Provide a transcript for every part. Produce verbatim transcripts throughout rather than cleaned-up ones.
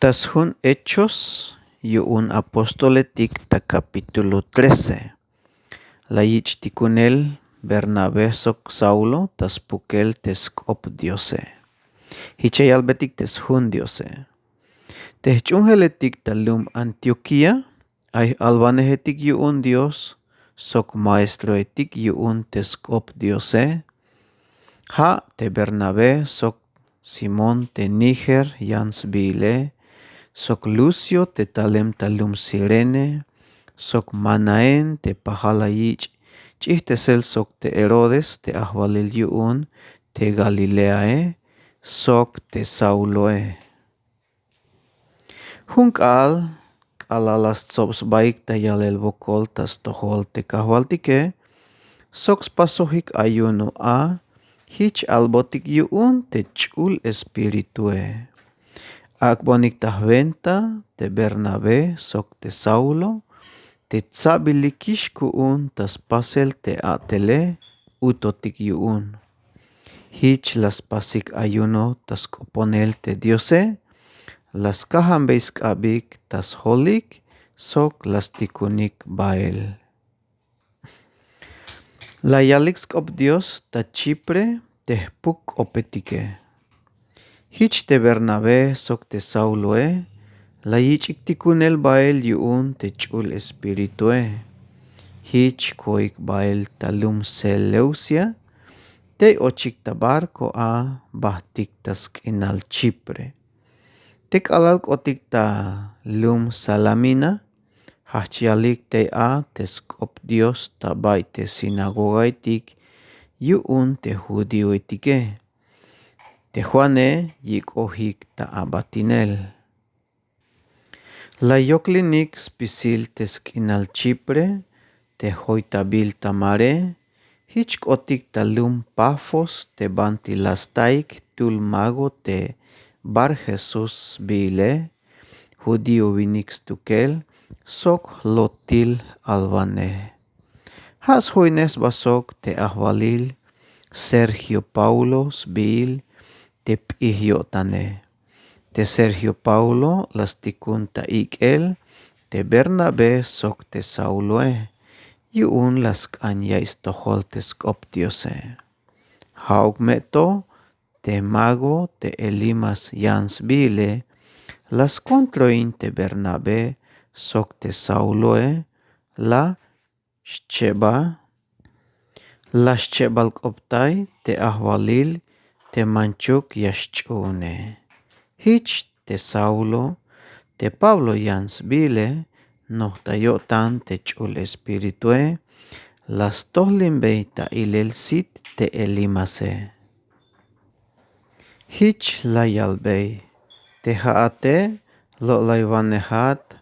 Ta sjun Hechos yu'un apóstoletik ta kapítulo trece. La yich' tikunel Bernabé sok Saulo ta spukel te sk'op Diose. Jich ya yalbetik te sjun Diose. Te jch'uunjeletik ta lum Antioquía ay j'alwanejetik yu'un Dios sok maestroetik yu'un te sk'op Diose. Ja' te Bernabé sok Simón te Niger yan sbiile, sok Lucio te talem ta lum Cirene, sok Manaén te pajal la yich' ch'ijtesel sok te Herodes te ajwalil yu'un te Galileae, sok te Sauloe. Jun k'aal k'alal la stsob sbaik ta yalel wokol ta stojol te Kajwaltike, sok spasojik ayuno a, jich albotik yu'un te Ch'ul Espiritue. Ak'bonik ta jwenta te Bernabé sok te Saulo te tsabilikix ku'un ta spasel te a'tele utotik yu'un. Jich la spasik ayuno ta sk'oponel te Diose, la skajanbey sk'abik ta sjolik sok la stikunik bael. La yalik sk'op Dios ta Chipre te jpuk k'opetike. Jich te Bernabé sok te Sauloe la yich'ik tikunel bael yu'un te Ch'ul Espiritue. Jich koik bael ta lum Seleucia, tey ochik ta barco a bajtik ta sk'inal Chipre. Te k'alal k'otik ta lum Salamina, jajch yalik tey a te sk'op Dios ta bay te sinagogaetik yu'un te judíoetike. Te Juane yik'ojik ta abatinel. La yoklinik spisil te sk'inal Chipre te joytabil ta mare, jich k'otik ta lum Pafos te banti la staik jtul mago te Barjesús sbiile, judío winik stukel sok jlotil alwanej. Ja' sjoynej sba sok te ajwalil Sergio Paulo sbiil te p'ij yo'tane. Te Sergio Paulo la stikun ta ik'el te Bernabé sok te Sauloe, yu'un la sk'an ya'iy stojol te sk'op Diose. Ja'uk me to te mago te Elimas yan sbiile, la skontroin te Bernabé sok te Sauloe, la xcheba, la xchebal k'optay te ajwalil te manchuk ya xch'uune. Jich te Saulo te Pablo yan sbiile, noj ta yo'tan te Ch'ul Espiritue, la stojlinbey ta ilel sit te Elimase. Jich la yalbey: Te ja'ate lo'laywanejat,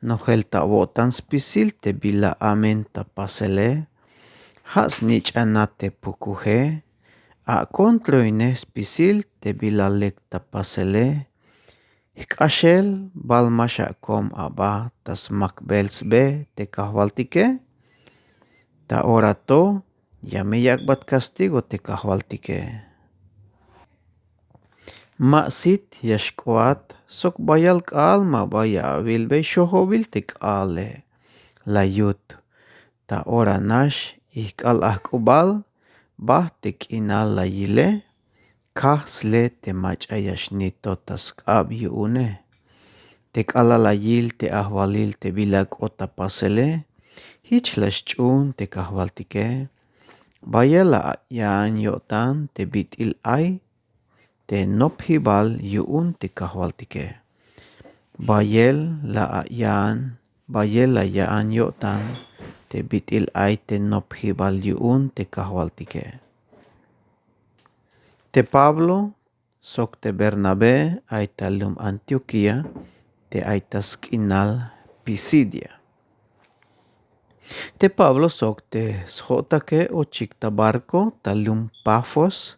nojel ta awo'tan spisil te bila amen ta pasele. Ja' snich'anat te pukuje, akontroinej spisil te bila lek ta pasele. Jk'axel bal ma xakom aba ta smakbel sbe te Kajwaltike. Ta ora to ya me yak'bat kastigo te Kajwaltike. Ma sit ya xk'oat sok bayal k'aal ma ba ya awilbey xojowil te k'aale, la yut. Ta ora nax ijk'al ajk'ubal bajt te k'inal la yile, kaj sle te mach'a ya xnitot ta sk'ab yu'une. Te k'alal la yil te ajwalil te bila k'ot ta pasele, jich la xch'uun te Kajwaltike. Bayel la yaan yo'tan te bit'il ay te nopjibal yu'un te Kajwaltike. Bayel la yaan, bayel la yaan yo'tan te bit'il ay te nopjibal yu'un te Kajwaltike. Te Pablo sok te Bernabé ay ta lum Antioquía te ay ta sk'inal Pisidia. Te Pablo sok te sjo'take ochik ta barco ta lum Pafos,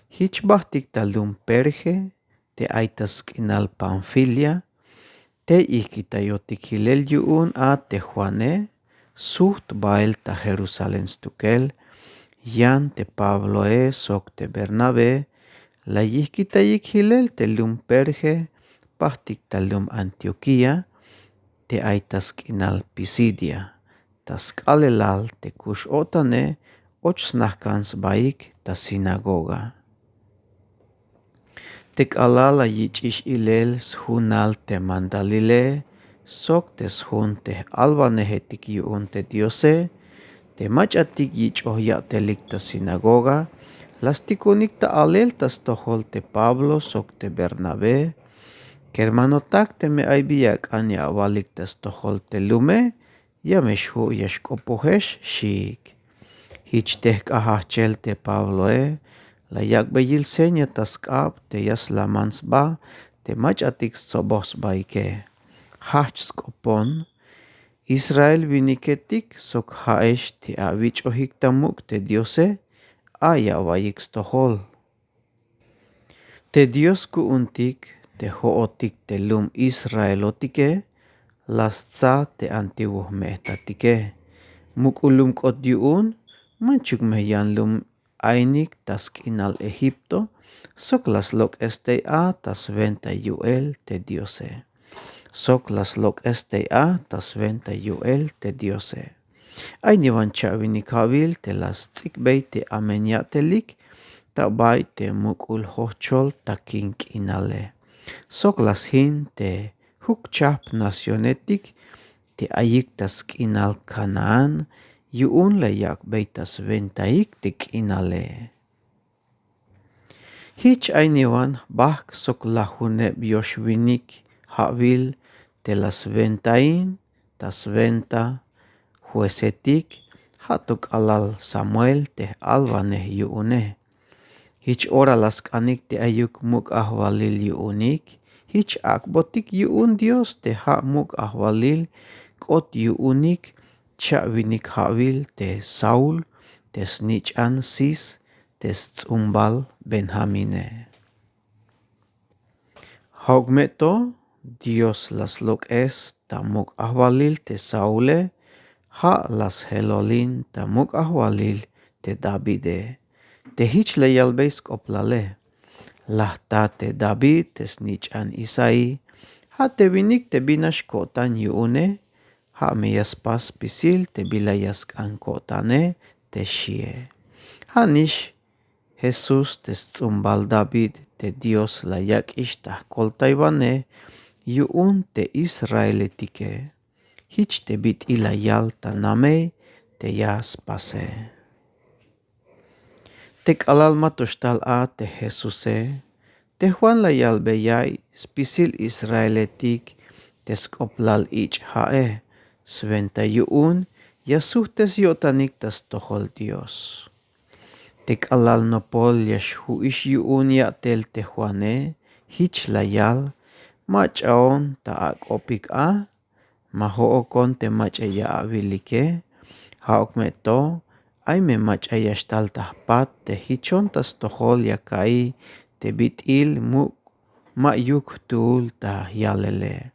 jich bajtik ta lum Perge te ay ta sk'inal Panfilia. Te ijk'itayotik jilel yu'un a te Juane, sujt bael ta Jerusalén stukel. Yan te Pabloe sok te Bernabé la yijk'itayik jilel te lum Perge pajtik ta lum Antioquía, te ay ta sk'inal Pisidia, ta sk'aalelal te kux-o'tane och snajk'an sbaik ta sinagoga. Te k'alal la yich'ix ilel sjunal te mandalile sok te sjun te j'alwanejetik yu'un te Diose, te mach'atik yich'oj ya'telik ta sinagoga, la stikunik ta alel ta stojol te Pablo sok te Bernabé: —Kermanotak, teme ay bi ya ak'an ya awalik ta stojol te lume, ya me xju' ya xk'opojex, xiik. Jich te jk'ajajchel te Pabloe, la yak'bey yil seña ta sk'ab te ya slaman sba te mach'atik stsoboj sbaike. Jajch sk'opon: Israel winiketik sok ja'ex te awich'ojik ta muk' te Diose, a ya awa'iyik stojol. Te Dios ku'untik te jo'otik te lum Israelotike, la stsa te antiguo jme'jtatike. Muk'ul lum k'ot yu'un, manchuk me yan lum ainik ta sk'inal Egipto, sok la slok'es tey a ta swenta yu'el te Diose. Sok la slok'es tey a ta swenta yu'el te Diose. Ay niwan cha'winik ja'wil te la sts'ikbey te amen ya'telik ta bay te muk'ul jojchol takin k'inale. Sok la sjin te jukchajp nacionetik te ayik ta sk'inal Canaán, yu'un la yak'bey ta swentaik te k'inale. Jich ay niwan jbajk' sok lajuneb yoxwinik ja'wil te la swentain ta swenta juecetik, ja' to k'alal Samuel te j'alwanej yu'une. Jich ora la sk'anik te ayuk muk' ajwalil yu'unik, jich ak'botik yu'un Dios te ja' muk' ajwalil k'ot yu'unik cha'winik ja'wil te Saúl te snich'an Cis te sts'umbal Benjamine. Ja'uk me to, Dios la slok'es ta muk' ajwalil te Saúle, ja' la sjelolin ta muk' ajwalil te Davide. Te jich la yalbey sk'oplale: La jta te David te snich'an Isaí, ja' te winik te bi nax ko'tan yu'une, ja' me ya spas spisil te bila ya sk'an ko'tane, te xie. Ja' nix Jesús te sts'umbal David te Dios la yak'ix ta jkoltaywanej yu'un te israeletike. Jich te bit'il la yal ta namey te ya spase. Te k'alal ma to xtal a te Jesuse, te Juan la yalbey ya'iy spisil israeletik te sk'oplal ich'ja'e, swenta yu'un ya sujt'es yo'tanik ta stojol Dios. Te k'alal nopol ya xju'ix yu'un ya'tel te Juane, jich la yal: Mach'aon ta ak'opik a, ma jo'okon te mach'a ya awilike. Ja'uk me to, ay me mach'a ya xtal ta jpat te jichon ta stojol ya ka'iy te bit'il muk' ma'yuk jtuul ta yalele.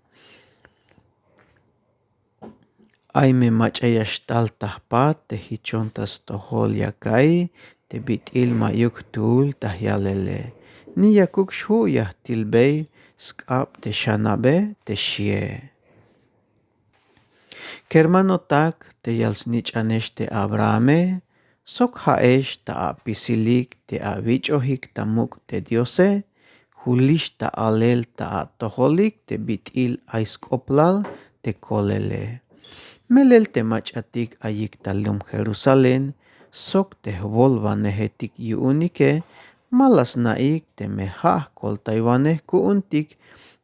Ay me mach'a ya xtal ta jpat te jichon ta stojol ya ka'iy te bit'il ma'yuk jtuul ta yalele. Ni yakuk xju' ya jtilbey sk'ab te xanabe, te xie. Kermanotak, te yal snich'anex te Abrahame, sok ja'ex ta apisilik te awich'ojik ta muk' te Diose, julix ta alel ta atojolik te bit'il ay sk'oplal te kolele. Melel te mach'atik ayik ta lum Jerusalén sok te jwolwanejetik yu'unike, ma la sna'ik teme ja' jkoltaywanej ku'untik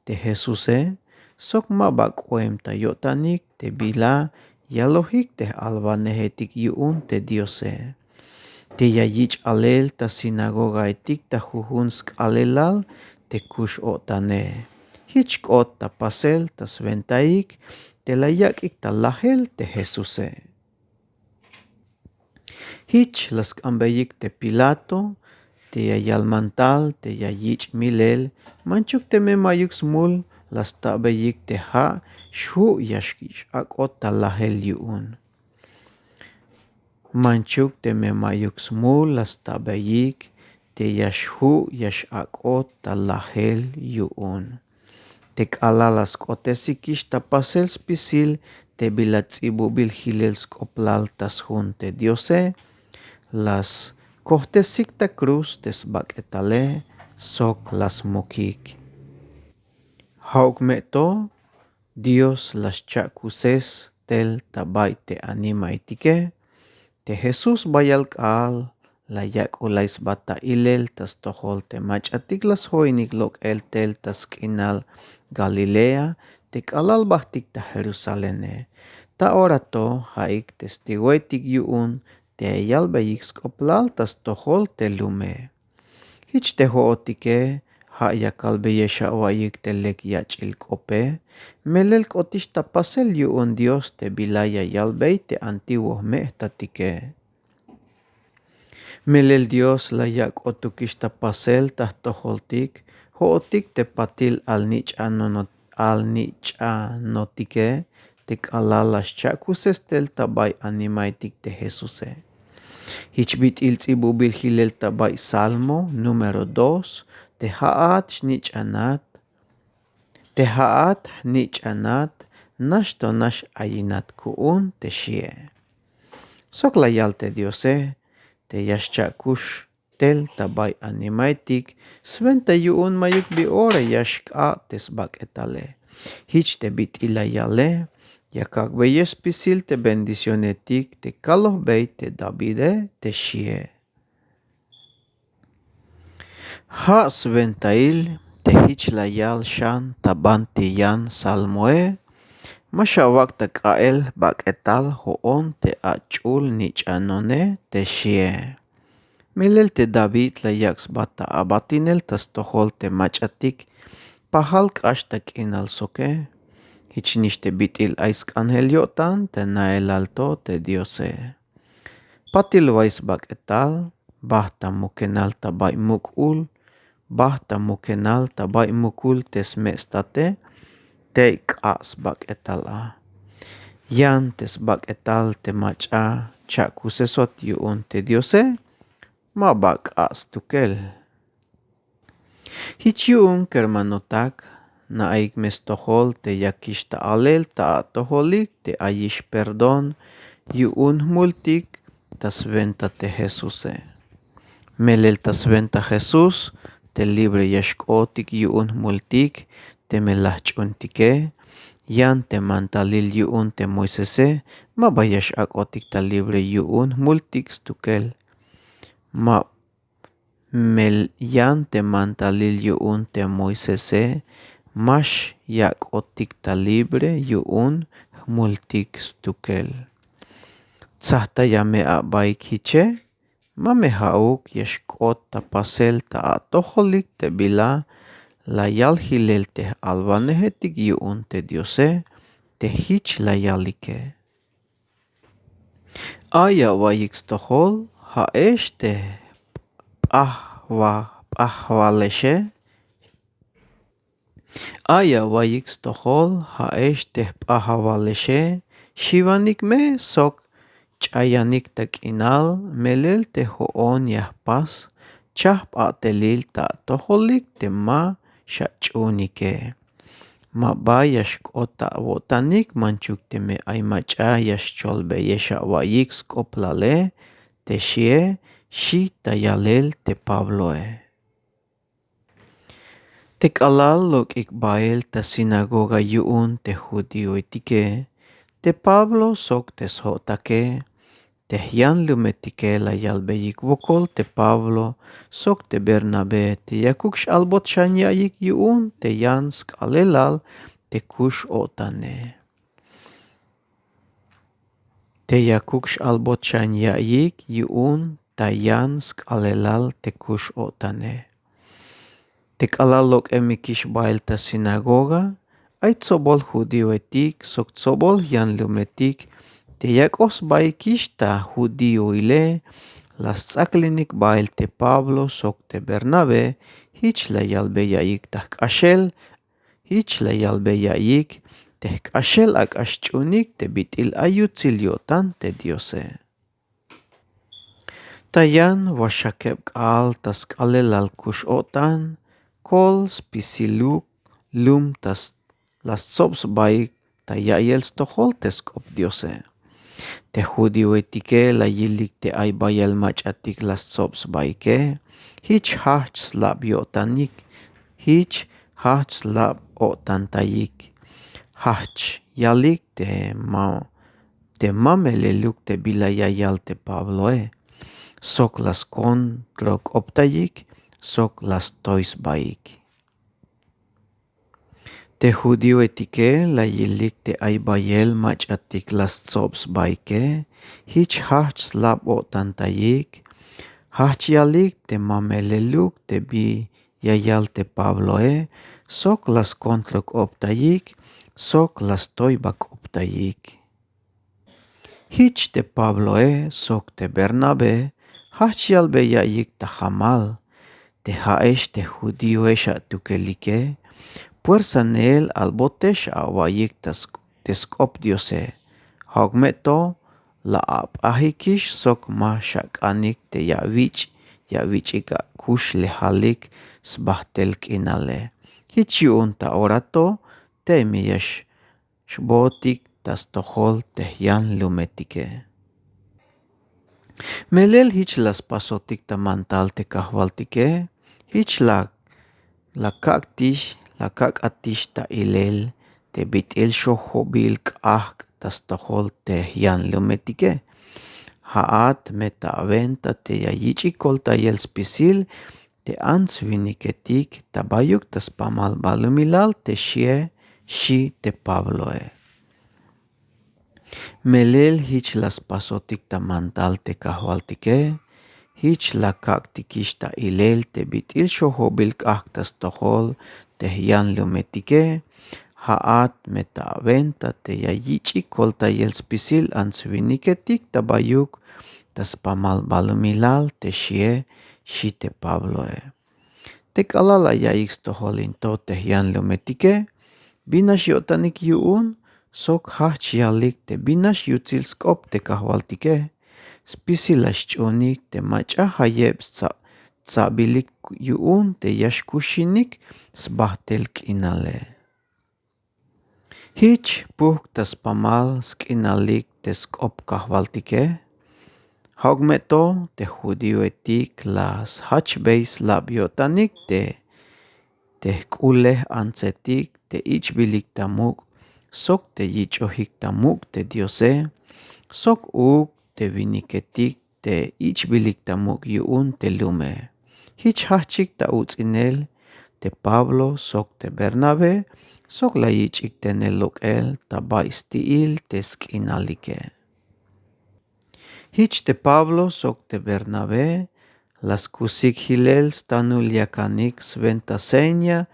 te Jesuse, sok ma ba k'oem ta yo'tanik te bila yalojik te j'alwanejetik yu'un te Diose. Te ya yich' alel ta sinagogaetik ta jujun sk'aalelal te kux-o'tane. Jich k'ot ta pasel ta swentaik te la yak'ik ta lajel te Jesuse. Jich la sk'anbeyik te Pilato, te ya yalman tal te ya yich' milel, manchuk teme ma'yuk smul la stabeyik te ja' xju' ya x-ak'ot ta lajel yu'un. Manchuk teme ma'yuk smul la stabeyik te ya xju' ya x-ak'ot ta lajel yu'un. Te k'alal la sk'otesikix ta pasel spisil te bila ts'ibubil jilel sk'oplal ta sjun te Diose, la skojtesik ta kruz te sbak'etale sok la smukik. Ja'uk me to, Dios la xcha'kuses tel ta bay te animaetike. Te Jesús bayal k'aal la yak'ulay sba ta ilel ta stojol te mach'atik la sjoinik lok'el tel ta sk'inal Galilea, te k'alal bajtik ta Jerusalene. Ta ora to ja'ik testigoetik yu'un te ya yalbeyik sk'oplal ta stojol te lume. Jich te jo'otike, ja' ya kalbeyex awa'iyik te lek yach'il k'ope, melel k'otix ta pasel yu'un Dios te bila ya yalbey te antiguo jme'-jtatike. Melel Dios la yak' k'otukix ta pasel ta jtojoltik, jo'otik te patil alnich'anono-, alnich'anotike, te k'alal la xcha'kuses tel ta bay animaetik te Jesuse. Jich bit'il ts'ibubil jilel ta bay Salmo número dos, te ja'at xnich'anat, te ja'at jnich'anat, nax to nax ayinat ku'un te xie. Sok la yal te Diose, te ya xcha'kux tel ta bay animaetik, swenta yu'un mayuk bi ora ya xk'a' te sbak'etale. Jich te bit'il la yale, ya kak'beyex spisil te bendicionetik te kalojbey te Davide te xie. Ja' swentail te jich la yal xan ta banti yan Salmoe, ma xawak' ta k'a'el jbak'etal jo'on te ach'ul nich'anone te xie. Melel te David la yak' sba ta abatinel ta stojol te mach'atik pajal k'ax ta k'inal soke. Jich nix te bit'il ay sk'anjel yo'tan te naelal to te Diose. Patil way sbak'etal, bajt ta mukenal ta bay muk'ul, bajt ta mukenal ta bay muk'ul te sme' state, tey k'a' sbak'etal a. Yan te sbak'etal te mach'a cha'kusesot yu'un te Diose, ma ba k'a' stukel. Jich yu'un kermanotak, na'ayik me stojol te yakix ta alel ta atojolik te ayix perdón yu'un jmultik ta swenta te Jesuse. Melel ta swenta Jesús te libre ya xk'ootik yu'un jmultik teme la jch'uuntike. Yan te mandalil yu'un te Moisese, ma ba ya x'ak'otik ta libre yu'un jmultik stukel. Ma mel yan te mandalil yu'un te Moisese, ma xyak'otik ta libre yu'un jmultik stukel. Tsajtaya me abaik jiche, ma me ja'uk ya xk'ot ta pasel ta atojolik te bila la yal jilel te j-alwanejetik yu'un te Diose, te jich la yalike. Ay awa'iyik stojol, ja'ex te jp'ajwa-, jp'ajwalexe. Ay awa'iyik stojol, ja'ex te jp'ajwalexe, xiwanik me sok ch'ayanik ta k'inal, melel te jo'on ya jpas chajp a'telil ta atojolik te ma xach'uunike. Ma ba ya xk'ot ta awo'tanik manchuk teme ay mach'a ya xcholbeyex awa'iyik sk'oplale te xie, xi' ta yalel te Pabloe. Te k'alal lok'ik bael ta sinagoga yu'un te judioetike, te Pablo sok te sjo'take, te jyanlumetike la yalbeyik wokol te Pablo sok te Bernabé te yakuk x-albot xan ya'iyik yu'un te yan sk'aalelal te kux-o'tane. Te yakuk x-albot xan ya'iyik yu'un ta yan sk'aalelal te kux-o'tane. Te k'alal lok'emikix bael ta sinagoga, ay tsobol judioetik sok tsobol jyanlumetik te yak'oj sbaikix ta judioile, la sts'aklinik bael te Pablo sok te Bernabé, jich la yalbey ya'iyik ta jk'axel, jich la yalbey ya'iyik te jk'axel ak'a xch'uunik te bit'il ay yutsil yo'tan te Diose. Ta yan waxakeb k'aal ta sk'aalelal kux-o'tan, kol spisiluk lum ta la stsob sbaik ta ya'iyel stojol te sk'op diose. Te judioetike la yilik te ay bayel mach'atik la stsob sbaike. Jich jajch slab yo'tanik, jich jajch slab o'tantayik. Jajch yalik te ma te mameleluk te bila ya yal te pabloe, sok la skontrok'optayik sok la stoy sbaik. Te judioetike la yilik te ay bayel mach'atik la stsob sbaike. Jich jajch slab o'tantayik. Jajch yalik te mameleluk te bi ya yal te pabloe, sok la skontrok'optayik sok la stoybak'optayik. Jich te pabloe sok te bernabé jajch yalbeya'iyik ta jamal te ja'ex te judioex atukelike. Puersa neel albotex awa'iyik te sk'op diose. Ja'uk me to la ap'ajikix sok ma xak'anik te ya wich' ya wich'ik akuxlejalik sbajt'el k'inale. Jich yu'un ta ora to teme ya xbootik ta stojol te jyanlumetike. Melel jich la spasotik ta mandal te kajwaltike. Jich la la kak'tix la kak'atix ta ilel te bit'il xojobil k'ajk' ta stojol te jyanlumetike. Ja'at me ta awenta te ya yich'ik koltayel spisil te ants-winiketik ta bayuk ta spamal balumilal te xie. Xi' te pabloe. Melel jich la spasotik ta mandal te kajwaltike. Jich la kak'tikix ta ilel te bit'il xojobil k'ajk' ta stojol te jyanlumetike. Ja'at me ta awenta te ya yich'ik koltayel spisil ants-winiketik ta bayuk ta spamal balumilal te xie. Xi' te pabloe. Te k'alal la ya'iyik stojol in to te jyanlumetike, binax yo'tanik yu'un sok jajch yalik te binax yutsil sk'op te kajwaltike. Spisil la xch'uunik te mach'a jayeb stsa'bilik yu'un te ya xkuxinik sbajt'el k'inale. Jich pujk' ta spamal sk'inalik te sk'op kajwaltike. Ja'uk me to te judioetik la sjachbey slab yo'tanik te te jk'ulej antsetik te ich'bilik ta muk' sok te yich'ojik ta muk' te diose sok uuk te winiketik te ich'bilik ta muk' yu'un te lume. Jich jajchik ta uts'inel te pablo sok te bernabé sok la yich'ik tenel lok'el ta bay sti'il te sk'inalike. Jich te pablo sok te bernabé la skusik jilel stanul yakanik swenta seña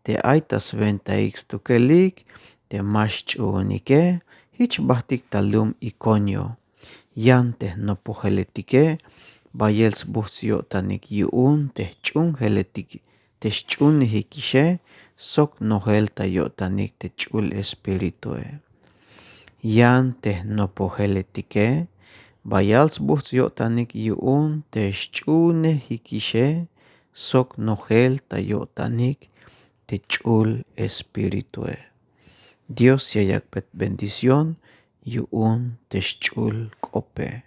te ay ta swentaik stukelik te ma xch'uunike. Jich bajtik ta lum ikonio. Yan te jnopojeletike bayel sbujts' yo'tanik yu'un te jch'uunjeletik te xch'uunejikixe sok nojel ta yo'tanik te ch'ul espiritue. Yan te jnopojeletike bayal sbujts' yo'tanik yu'un te xch'uunejikixe sok nojel ta yo'tanik te ch'ul espiritue. Dios ya yak'bey bendición yu'un te xch'ul k'ope.